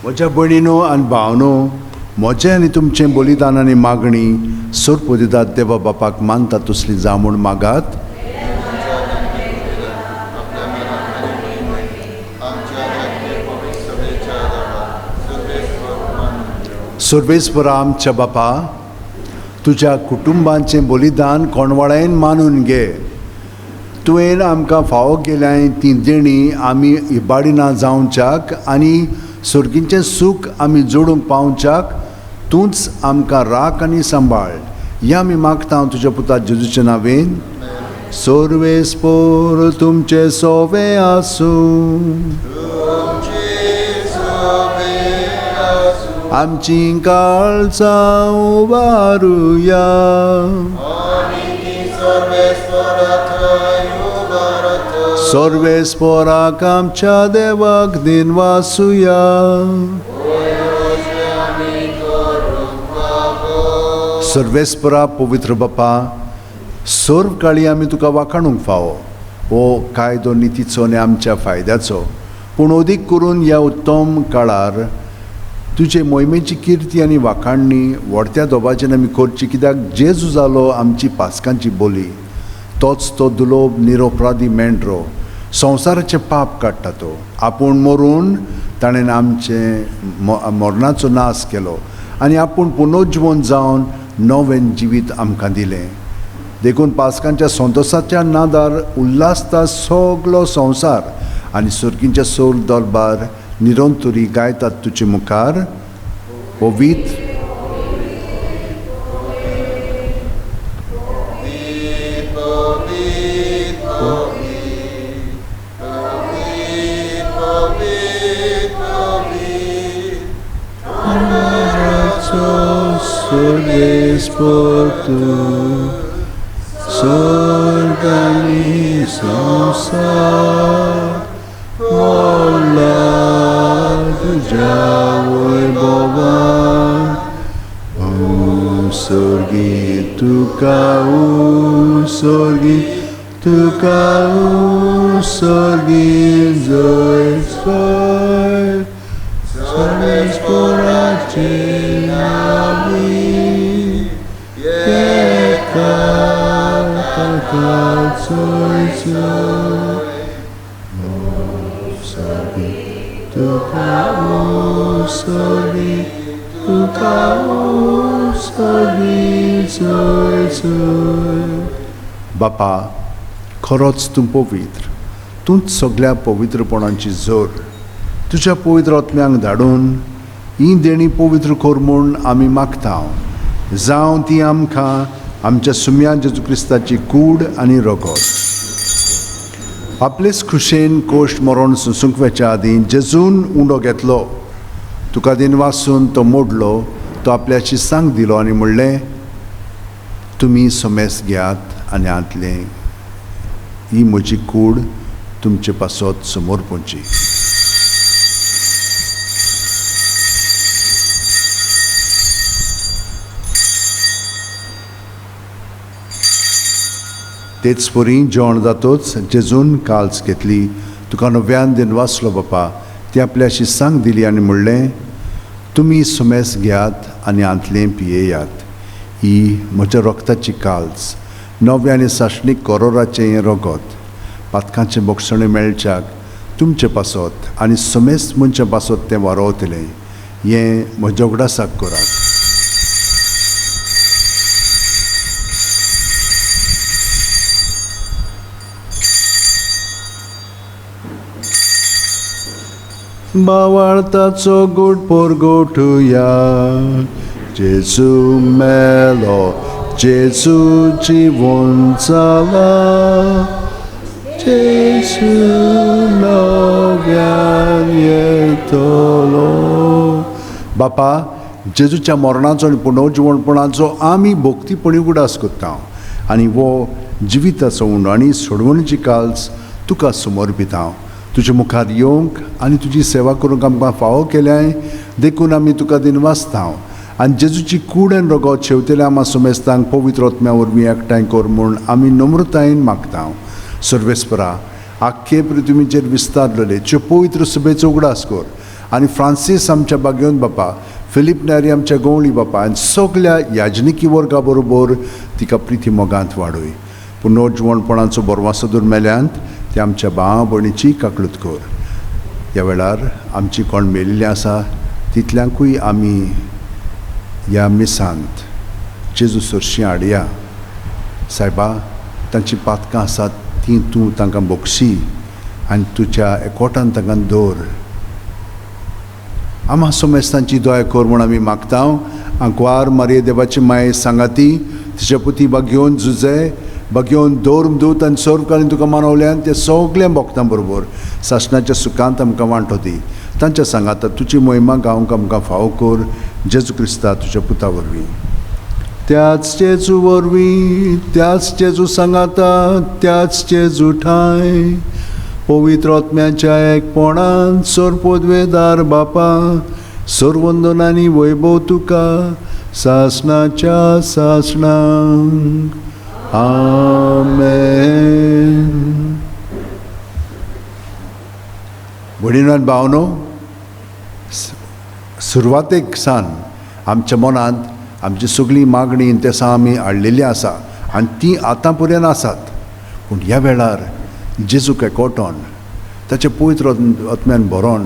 म्हज्या भयणीनो आनी भावनो, म्हजें आनी तुमचें बलिदान आनी मागणी सोरपोदिदात देवा बापाक मानता तसली जावं म्हूण मागात. सर्वेस्परा आमच्या बापा, तुज्या कुटुंबांचें बलिदान कोणवाळ्यान मानून घे. तुवें आमकां फावो केल्याय ती देणी आमी इबाडिना जावच्याक आनी सर्गीचें सूख आमी जोडूंक पावच्याक तूंच आमकां राख आनी सांबाळ. ह्या आमी मागता तुज्या पुता जेजूच्या नांवेन. सर्वेस्पोर तुमचें सोवे आसूं. आमची काळजां उबारुया. सर्वेस्पोराक आमच्या देवाक दिनवासुया. सर्वेस्परा पवित्र बापा, सर्व काळी आमी तुका वाखाणूंक फावो. हो कायदो नितीचो आनी आमच्या फायद्याचो, पूण अदीक करून ह्या उत्तम काळार तुजे मोहिमेची किर्ती आनी वाखाणणी व्हडत्या दोबाचेर आमी करची, कित्याक जेजू जालो आमची पासकांची बोली. तोच तो दुलोब निरोपराधी मेंढरो संवसाराचें पाप काडटा. तो आपूण मरून ताणें आमचें मरणाचो नाश केलो आनी आपूण पुनर्जिवन जावन नवें जिवीत आमकां दिलें. देखून पासकांच्या संतोसाच्या नादार उल्हासता सगलो संवसार आनी सर्गींच्या सोल दरबार निरंतरी गायतात तुजे मुखार. पवित्र सर्वेस्पोर सर्ग आनी संवसार मोला तुज्या वैभवान. ओ सर्गी तुका, ओ सर्गी तुका, ओ सर्गी जय जय. सर्वेस्पोराचे नावी एका जय जय. ओ सर्गी तुका, ओ सर्गी तुका, ओ सर्गी जय जय. बापा, खरोच तूं पवित्र, तूंच सगळ्या पवित्रपणाची जोर. तुज्या पवित्र आत्म्यांक धाडून ही देणी पवित्र कर म्हूण आमी मागता. जावं ती आमकां आमच्या सुम्या जेजू क्रिस्ताची कूड आनी रगत. आपलेच खुशेन कोश्ट मरण सुसुंकवेच्या आदीं जेजून उंडो घेतलो, तुका दिन वासून तो मोडलो, तो आपल्याची सांग दिलो आनी म्हणलें, तुमी समेस घेयात आनी हांतलें ही म्हजी कूड तुमचे पासत समोर पोवची. तेच परी जेवण जातोच जेजून काल्स घेतली, तुका नव्यान दिन वाचलो बापा, ती आपल्या शिसांक दिली आनी म्हणलें, तुमी सुमेस घेयात आनी आंतलें पियेयात. ही म्हज्या रोगताची काल्स, नव्या आनी सासणीक करोराचें हें रगत, पातकांचें बोगसणें मेळच्याक तुमचे पासत आनी समेस्त मनशां पासत तें वारोवतलें. हें म्हज्या उगडासाक करात. बावाळताचो गोड पोरगोठुया, जेजू मेलो, जेजू जिवन जाला, जेजू नव्यान येतलो. बापा, जेजूच्या मरणाचो आनी पुनर्जिवणपणाचो आमी भक्तीपणी उगडास करता आनी वो जिविताचो उंडो आनी सोडवणीची काल्स तुका समर्पिता. तुजे मुखार येवंक आनी तुजी सेवा करूंक आमकां फावो केल्याय देखून आमी तुका दिनवासता. आनी जेजूची कूड आनी रगत शेवतेल्या आमा सुमेस्तांक पवित्र आत्म्या वरवीं एकठांय कर म्हूण आमी नम्रतायेन मागता. सर्वेस्परा, आख्खे पृथ्वीचेर विस्तारलेले त्यो पवित्र सभेचो उगडास कर आनी फ्रांसीस आमच्या बागेवन बापा, फिलीप नारी आमच्या गवळी बापा आनी सगल्या याजनिकी वर्गा बरोबर तिका प्रिती मोगांत वाडय. पुनर्जिवणपणाचो बरवासो दुर्मेल्यांत ते आमच्या भाव भयणीची काकळूत कर. ह्या वेळार आमची कोण मेलिल्ली आसा तितल्यांकूय आमी ह्या मिसांत जेजू सरशीं हाडया. सायबा, तांची पातकां आसात तीं तूं तांकां बोगशी आनी तुज्या एकवटान तांकां दवर. आमा सोमेस्तांची दया कर म्हूण आमी मागता. आंकवार मारये देवाची माये सांगाती तिच्या पुती बागेवन जुजे बागेवन दवर दूत आनी सर्वकालीन तुका मानवल्यान ते सगळ्या भक्तां बरोबर सासणाच्या सुखांत आमकां वांटो दी. तांच्या सांगाता तुजी मोहिमा गावंक आमकां फावो कर, जेजू क्रिस्ता तुज्या पुता वरवीं. त्याच जेजू वरवीं, त्याच जेजू सांगाता, त्याच जेजू ठांय, पवित्र आत्म्याच्या एकपणान सोरपोदवेदार बापा, सरवंदन आनी वैभव तुका सासणाच्या सासणाक. आमेन. भयणीनो आनी भावनो, सुरवातेक सान आमच्या मनांत आमची सगळीं मागणी तेसां आमी हाडलेली आसा आनी ती आतां पर्यंत आसात. पूण ह्या वेळार जेजूक एकवटोन ताचे पवित्र आत्म्यान भरोन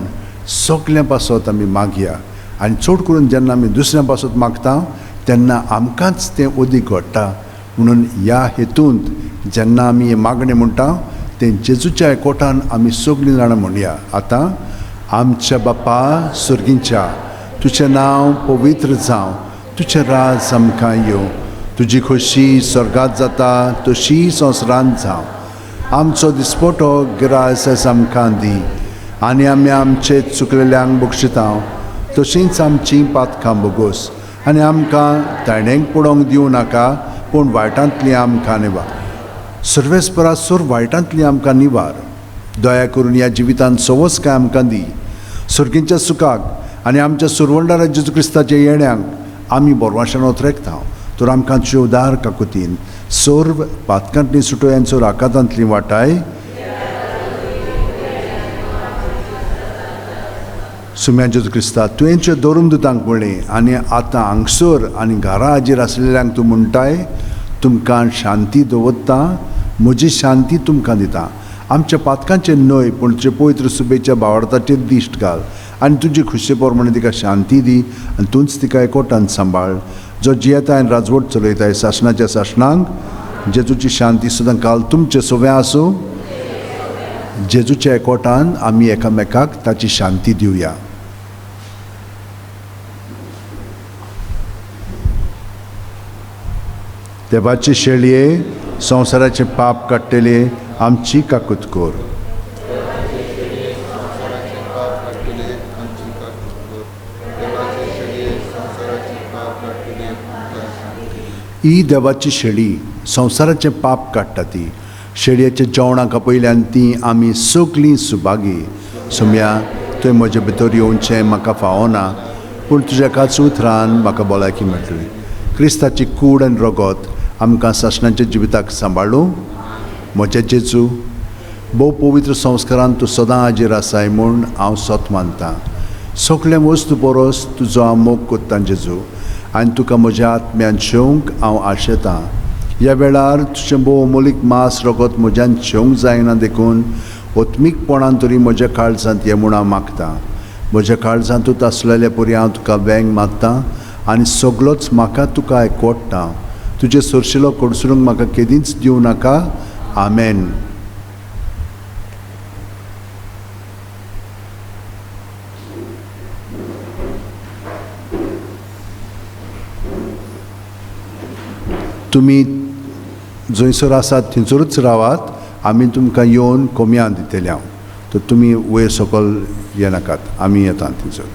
सगळ्यां पासत आमी मागया. आनी चड करून जेन्ना आमी दुसऱ्यां पासत मागता तेन्ना आमकांच तें अदीक घडटा. म्हणून ह्या हेतूंत जेन्ना आमी हें मागणें म्हणटा तें जेजूच्या एकवटान आमी सगळीं जाणां म्हणया. आतां आमच्या बापा सर्गींच्या, तुजें नांव पवित्र जावं, तुजें राज आमकां येवं, तुजी खोशी स्वर्गांत जाता तशी संवसारांत जावं. आमचो दिसपटो गिरास आमकां दी आनी आमी आमचे चुकलेल्यांक बक्षिता तशींच आमचीं पातकां बोगोस आनी आमकां ताणेंक पडोवंक दिवं नाका, पूण वायटांतली आमकां निवार. सर्वेस्परा सोर वायटांतली आमकां निवार. दया करून ह्या जिवितांत सवस काय आमकां दी. सर्गींच्या सुखाक आनी आमच्या सुरवंडारा जेजू क्रिस्ताच्या येण्यांक आमी बोरवाशान ओतरेकता. तर आमकां तुजे उदार काकुतीन सर्व पातकांतली सुटोयांचो राकातांतली वाटाय. सुम्या जेजू क्रिस्ता, तुवेंचे दवरून दुतांक म्हणलें आनी आतां हांगसर आनी घरा हाजेर आसलेल्यांक तूं म्हणटाय, तुमकां शांती दवरता, म्हजी शांती तुमकां दिता. आमच्या पातकांचेर न्हय पूण तुजे पवित्र सुबेच्या बावडताचेर दिश्ट घाल आनी तुजी खुशे प्रमाणे तिका शांती दी आनी तूंच तिका एकवटान सांबाळ. जो जियेता आनी राजवट चलयताय सासणाच्या सासणांक, जेजूची शांती सुद्दां काल तुमचे सोव्या आसूं. जेजूच्या एकवटान आमी एकामेकाक ताची शांती दिवया. देवाचे शेळये, संवसाराचें पाप काडटले आमची काकूत कर. ही देवाची शेळी संवसाराचें पाप काडटा. ती शेळयेच्या जेवणाक आपयल्यान ती आमी सगळीं सुभागी. सुम्या, तुवें म्हजे भितर येवचें म्हाका फावना, पूण तुज्या एकाच उतरान म्हाका भलायकी मेळटली. क्रिस्ताची कूड आनी रगत आमकां सासणाच्या जिविताक सांबाळूं. म्हज्या जेजू, भोव पवित्र संस्कारान तूं सदां हाजीर आसाय म्हूण हांव सत मानतां. सगळें वस्तू परस तुजो हांव मोग कोत्तां जेजू, आनी तुका म्हज्या आत्म्यान शेवंक हांव आशेतां. ह्या वेळार तुजें भोव अमोलीक मांस रगत म्हज्यान शेवंक जायना, देखून ओत्मीकपणान तरी म्हज्या काळजांत ये म्हूण हांव मागतां. म्हज्या काळजांतूच आसलेल्या परी हांव तुका वेंग मारतां आनी सगळोच म्हाका तुका एकवटता. तुजे सरशिलो कडसरूंक म्हाका केदींच दिवं नाका. आमेन. तुमी जंयसर आसात थंयसरूच रावात, आमी तुमकां येवन कोमयां दितले हांव. तर तुमी वयर सकयल येनाकात, आमी येता थंयसर.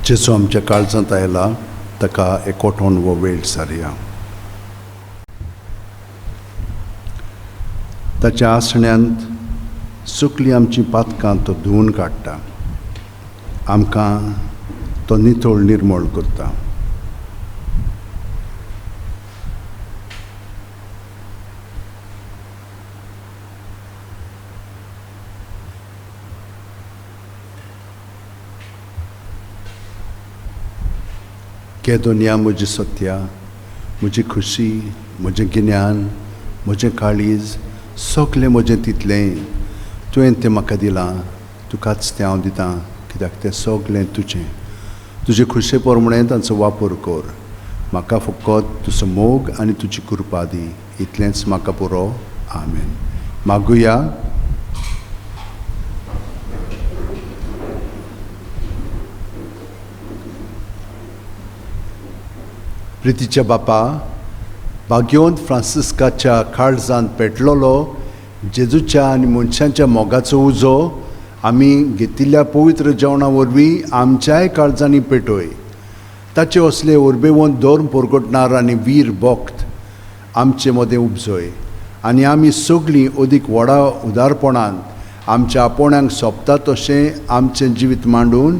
जेजू आमच्या काळजांत आयला ताका एकवटोवन हो वेळ सारया. ताच्या आसण्यांत सुकली आमची पातकां तो धुवून काडटा, आमकां तो नितळ निर्मळ करता. के दुनिया म्हजी सत्या, म्हजी खुशी, म्हजें गिन्यान, म्हजें काळीज, सगलें म्हजें तितलें तुवें तें म्हाका दिलां, तुकाच तें हांव दितां, कित्याक तें सगलें तुजें. तुजे खुशे प्रमाणें तांचो वापर कर. म्हाका फकत तुजो मोग आनी तुजी कृपा दी, इतलेंच म्हाका पुरो. आमेन. मागुया. प्रितीच्या बापा, भाग्यवंत फ्रांसिस्काच्या काळजांत पेटलेलो जेजूच्या आनी मनशांच्या मोगाचो उजो आमी घेतिल्ल्या पवित्र जेवणा वरवीं आमच्याय काळजांनी पेटय. ताचे असले उर्बेवंत धर्म परगटणार आनी वीर भक्त आमचे मदें उपजय आनी आमी सगळीं अदीक व्हडा उदारपणान आमच्या आपोण्यांक सोंपता तशें आमचें जिवीत मांडून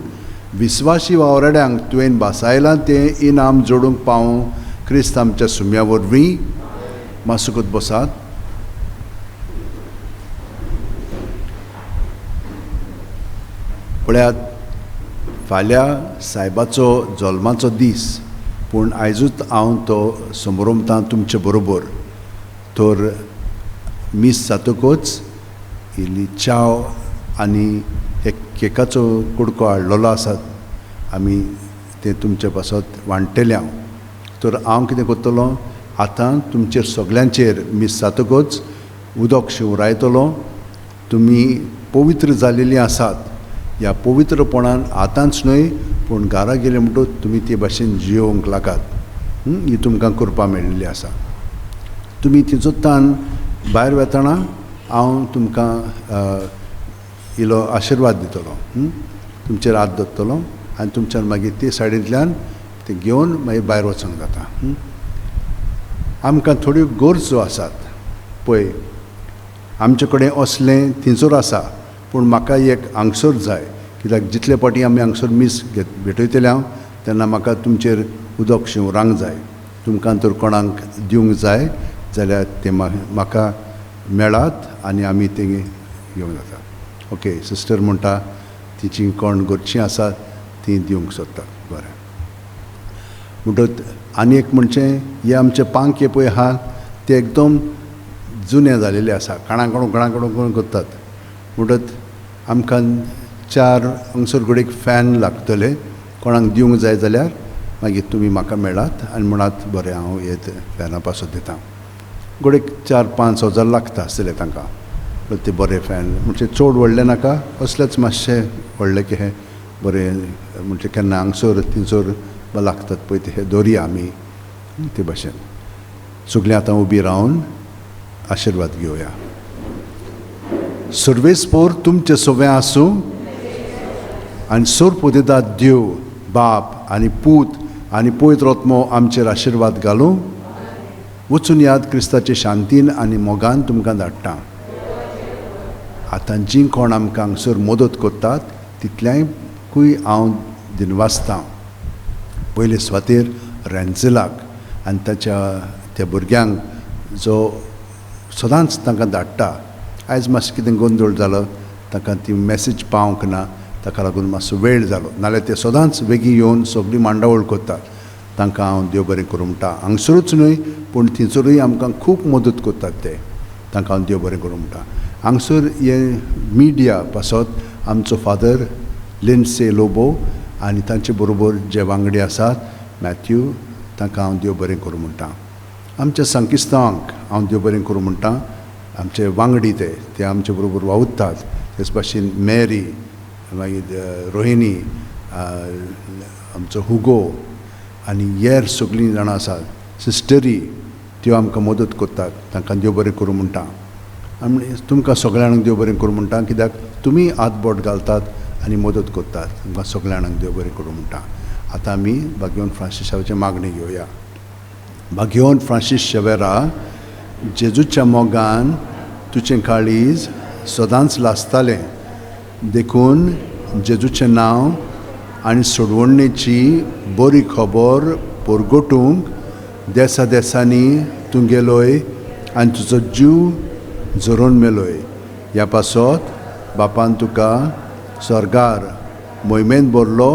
विस्वाशी वावराड्यांक तुवें भासायलां तें इनाम जोडूंक पावूं क्रिस्त आमच्या सुम्या वरवीं. मासुकत बसात. पळयात, फाल्यां सायबाचो जल्माचो दीस, पूण आयजूच हांव तो समरमतां तुमचे बरोबर. तर मीस जातकच इल्ली च्याव आनी एक केकाचो कुडको हाडलेलो आसा, आमी तें तुमचे पासत वांट्टले हांव. तर हांव कितें करतलो, आतां तुमचेर सगल्यांचेर मीस जातकच उदक शिंवरायतलो. तुमी पवित्र जालेलीं आसात, ह्या पवित्रपणान आतांच न्हय पूण घरा गेले म्हणटकच तुमी ते भाशेन जियोवंक लागात. ही तुमकां करपा मेळिल्ली आसा. तुमी तिचोतान भायर वेतना हांव तुमकां इल्लो आशिर्वाद दितलो, तुमचेर हात दवरतलो आनी तुमच्यान मागीर ते सायडींतल्यान ते घेवन मागीर भायर वचूंक जाता. आमकां थोड्यो गरजो आसात. पळय, आमचे कडेन असलें थिंचोर आसा, पूण म्हाका एक हांगसर जाय, कित्याक जितले फावटी आमी हांगसर मीस घेत भेटयतले हांव तेन्ना म्हाका तुमचेर उदक शिंवरांक जाय. तुमकां तर कोणाक दिवंक जाय जाल्यार तें म्हाका मेळात आनी आमी तें घेवंक जाता. ओके, सिस्टर म्हणटा तिची कोण गरचीं आसात तीं दिवंक सोदतात. बरें, म्हणटकच आनी एक म्हणचे हे आमचे पांखे पळय आहा ते एकदम जुने जालेले आसा, काणाकडून काणाकडून करतात. म्हणटकच आमकां चार हांगसर घडयेक फॅन लागतले. कोणाक दिवंक जाय जाल्यार मागीर तुमी म्हाका मेळात आनी म्हणात बरें हांव हे फॅना पासत दिता. घडयेक 4-5 हजार लागता आसतले तांकां. ते बरे फॅन म्हणजे चड व्हडलें नाका, असलेच मातशे व्हडले की बरें म्हणजे केन्ना हांगसर थिंगसर लागतात पळय ते दवरया आमी ते भाशेन. सगळीं आतां उबी रावन आशिर्वाद घेवया. सर्वेस्पोर तुमचें सवें आसूं आनी सोरपोदेदाद देव बाप आनी पूत आनी पवित्र आत्मो आमचेर आशिर्वाद घालूं. वचून याद क्रिस्ताचे शांतीन आनी मोगान तुमकां धाडटा. आतां जीं कोण आमकां हांगसर मदत करतात तितल्यांकूय हांव दिनवासतां. पयले सुवातेर रॅन्झेलाक आनी ताच्या त्या भुरग्यांक जो सदांच तांकां धाडटा. आयज मातशें कितें गोंदळ जालो, तांकां ती मॅसेज पावंक ना, ताका लागून मातसो वेळ जालो, नाल्यार ते सदांच बेगीन येवन सगळी मांडावळ करतात. तांकां हांव देव बरें करूं म्हणटा. हांगसरूच न्हय पूण थंयसरूय आमकां खूब मदत करतात ते, तांकां हांव देव बरें करूं म्हणटा. हांगसर हे मिडिया पासत आमचो फादर लिन्से लोबो आनी तांचे बरोबर जे वांगडी आसात मॅथ्यू, तांकां हांव देव बरें करूं म्हणटा. आमच्या संकिस्तांक हांव देव बरें करूं म्हणटा. आमचे वांगडी ते ते आमचे बरोबर वावुरतात. तेच भाशेन मॅरी, मागीर रोहिणी, आमचो हुगो आनी हेर सगळीं जाणां आसात, सिस्टरी, त्यो आमकां मदत करतात. तांकां देव बरें करूं म्हणटा. आनी तुमकां सगळ्यांक देव बरें करूं म्हणटा, कित्याक तुमी हात बोट घालतात आनी मदत करतात. तुमकां सगळ्यांक देव बरें करूं म्हणटा. आतां आमी भाग्यवंत फ्रांसीस शावेराची मागणी घेवया. भाग्यवंत फ्रांसीस शेवेरा, जेजूच्या मोगान तुजें काळीज सदांच लासतालें, देखून जेजूचें नांव आनी सोडवणेची बरी खबर परगटूंक देसा देसांनी तूं गेलोय आनी तुजो जीव झरोवन मेलोय. ह्या पासत बापान तुका स्वर्गार मोहिमेंत भरलो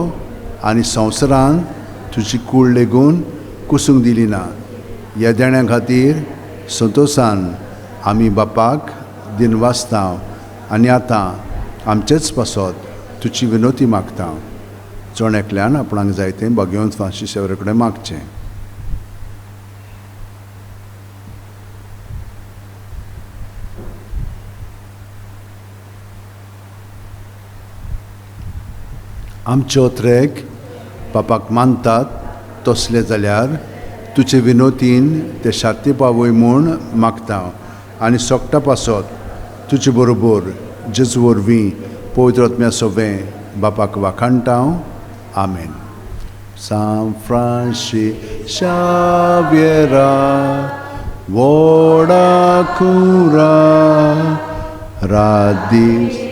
आनी संवसारान तुजी कूड लेगून कुसूंक दिली ना. ह्या देण्या खातीर संतोसान आमी बापाक दिनवासता आनी आतां आमचेच पासत तुजी विनोती मागता. जण एकल्यान आपणाक जाय तें भाग्यवंत फ्रांसीस शेवेरा कडेन मागचें. आमच्यो त्रेक बापाक मानतात तसले जाल्यार तुजे विनोतीन ते शाती पावय म्हूण मागता आनी सोगटा पासत तुजे बरोबर जेजू वरवीं पवित्र आत्म्या सोवें बापाक वाखाणटा हांव. आमेन. सांत फ्रांशीश्क शाव्येरा व्हडा कुरा रात दीस.